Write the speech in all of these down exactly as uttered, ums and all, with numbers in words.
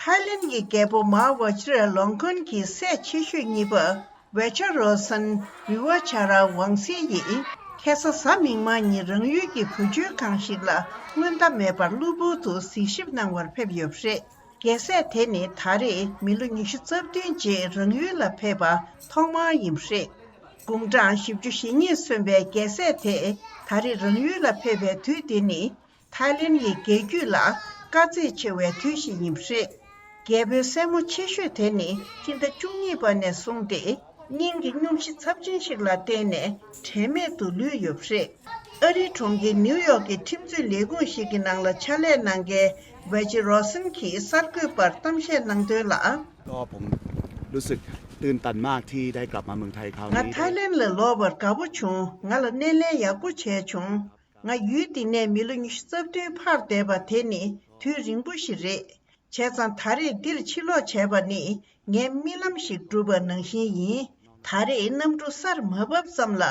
ཐའི་ལེན་གྱི་རྒྱལ་པོ་མཱ་ཝ་ཅི་ར་ལོང་ཀོན་གྱི་སྲས་ཆེ་ཤོས་གཉིས་པ་ཝེ་ཆ་རོ་སན་བི་ཝ་ཆ་ར་ཝང་སི་ཡིས་ཁ་སང་གཟའ་མིག་དམར་ཉིན་རང་ཡུལ་གྱི་བུ་བཅོལ་ཁང་ཞིག་ལ་སྔོན་བརྡ་མེད་པར་གློ་བུར་དུ་གཟིགས་ཞིབ་གནང་བར་ཕེབས་ཡོད་པ་རེད། རྒྱལ་སྲས་དེ་ནི་ད་རེས་མི་ལོ་ཉི་ཤུ་རྩ་བདུན་རྗེས་རང་ཡུལ་ལ་ཕེབས་པ་ཐོག་མ་ཡིན་པ་རེད། དགུང་གྲངས་བཞི་བཅུ་ཞེ་གཉིས་སོན་པའི་རྒྱལ་སྲས་དེ་ད་རེས་རང་ཡུལ་ལ་ཕེབས་པའི་དུས་འདི་ནི། ཐའི་ལེན་གྱི་རྒྱལ་རྒྱུད་ལ་དཀའ་ཚེགས་ཆེ་བའི་དུས་ཤིག་ཡིན་པ་རེད། རྒྱལ་པོའི་སྲས་མོ་ཆེ་ཤོས་དེ་ནི་སྤྱི་ཟླ་བཅུ་གཉིས་པ་ནས་བཟུང་སྟེ་སྙིང་གི་སྙུང་གཞི་ཚབས་ཆེན་ཞིག་ལ་བརྟེན་ནས་དྲན་མེད་དུ་ལུས་ཡོད་པ་རེད། ཨ་རིའི་གྲོང་ཁྱེར་ནིའུ་ཡོག་གི་ཁྲིམས་རྩོད་ལས་ཁུངས་ཤིག་གི་ནང་ལ་ཕྱག་ལས་གནང་མཁན་ཝེ་ཅི་རོ་སན་གྱིས་གསར་འགོད་པར་གཏམ་བཤད་གནང་དོན་ལ། ก็ผมรู้สึกตื่นตันมากที่ได้กลับมาเมืองไทยคราวนี้ ང་ཐའི་ལེན་ལ་ལོག་པར་དགའ་པོ་བྱུང་། ང་ལ་སྣེ་ལེན་ཡག་པོ་བྱས་བྱུང་། ང་ཡུལ་འདི་ནས་མི་ལོ་ཉི་ཤུ་རྩ་བདུན་ཕར་བསྡད་པ་དེ་ནི་དུས་རིང་པོ་ཞིག་རེད། བྱས་ཙང་ད་རེས་འདིར་ཕྱིར་ལོག་བྱས་པ་ནི་ངའི་རྨི་ལམ་ཞིག་འགྲུབ་པ་ནང་བཞིན་ཡིན། ད་རེས་གནམ་གྲུ་སར་མ་བབས་ཙམ་ལ་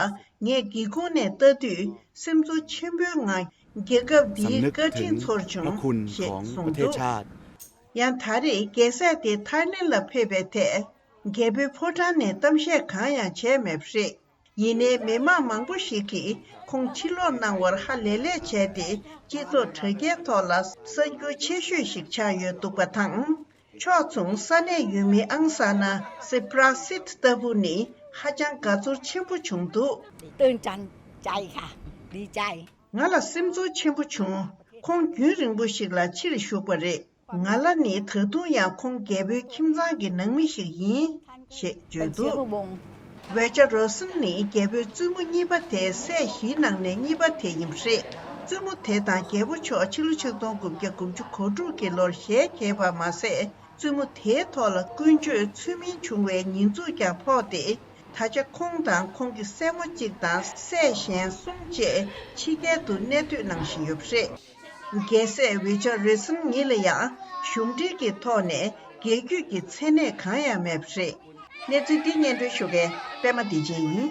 ངས་སྒེའུ་ཁུང་ནས་ལྟ་དུས་སེམས་ཚོར་ཆེན་པོའི་ངང་རྒྱལ་ཁབ་འདིའི་བཀའ་དྲིན་ཚོར་བྱུང་ཞེས་གསུངས་འདུག། ཡང་ད་རེས་རྒྱལ་སྲས་དེ་ཐའི་ལེན་ལ་ཕེབས་པའི་ཐད། རྒྱལ་པོའི་ཕོ་བྲང་ནས་གཏམ་བཤད་གང་ཡང་བྱས་མེད་པ་རེད། ཡིན་ནའི་མི་མང་མང་པོ་ཞིག་གིས་ཁོང་ཕྱིར་ལོག་གནང་བར་ཧ་ལས་ལས་བྱས་ཏེ་སྤྱི་ཚོགས་དྲ་རྒྱའི་ཐོག་ལ་གསར་འགྱུར་ཆེ་ཤོས་ཤིག་ཆགས་ཡོད་འདུག་པ་དང་། ཕྱོགས་མཚུངས་ས་གནས་ཡུལ་མི་ཨང་ས་ན་སི་པྲ་སིད་ལྟ་བུ་ནི་ཧ་ཅང་དགའ་ཚོར་ཆེན་པོ་བྱུང་འདུག། ตื่นตันใจค่ะดีใจ ང་ལ་སེམས་ཚོར་ཆེན་པོ་བྱུང་། ཁོང་རྒྱུན་རིང་པོ་ཞིག་ལ་ཕྱིར་བཞུགས་པ་རེད། ང་ལ་ནི་ད་དུང་ཡང་ཁོང་རྒྱལ་པོའི་ཁྱིམ་ཚང་གི་ནང་མི་ཞིག་ཡིན་ཞེས་བརྗོད་འདུག། ཝེ་ཅ་རོ་སན་ནི་རྒྱལ་པོའི་བཙུན་མོ་གཉིས་པ་དེའི་སྲས་བཞིའི་ནང་ནས་གཉིས་པ་དེ་ཡིན་པ་རེད། བཙུན་མོ་དེ་དང་རྒྱལ་པོ་མཆོག་ཕྱི་ལོ་ཆིག་སྟོང་དགུ་བརྒྱ་དགུ་བཅུ་གོ་དྲུག་གི་ལོར་ཞལ་གྱེས་པ་མ་ཟད། བཙུན་མོ་དེའི་ཐོག་ལ་ཀུན་སྤྱོད་ཚུལ་མིན་བྱུང་བའི་ཉེས་འཛུགས་ཀྱང་ཕོག་སྟེ། ད་ཆ་ཁོང་དང་ཁོང་གི་སྲས་མོ་གཅིག་དང་སྲས་གཞན་གསུམ་བཅས་ཕྱི་རྒྱལ་དུ་གནས་སྡོད་གནང་བཞིན་ཡོད་པ་རེད། རྒྱལ་སྲས་ཝི་ཆར་རི་སན་ཉིད་ལ་ཡང་གཞུང་འབྲེལ་གྱི་ཐོག་ནས་རྒྱལ་རྒྱུད་ཀྱི་མཚན་གནས་གང་ཡང་མེད་པ་རེད། གནས་ཚུལ་འདི་སྙན་སྒྲོན་ཞུ་མཁན་པད་མ་བདེ་ཆེན་ཡིན།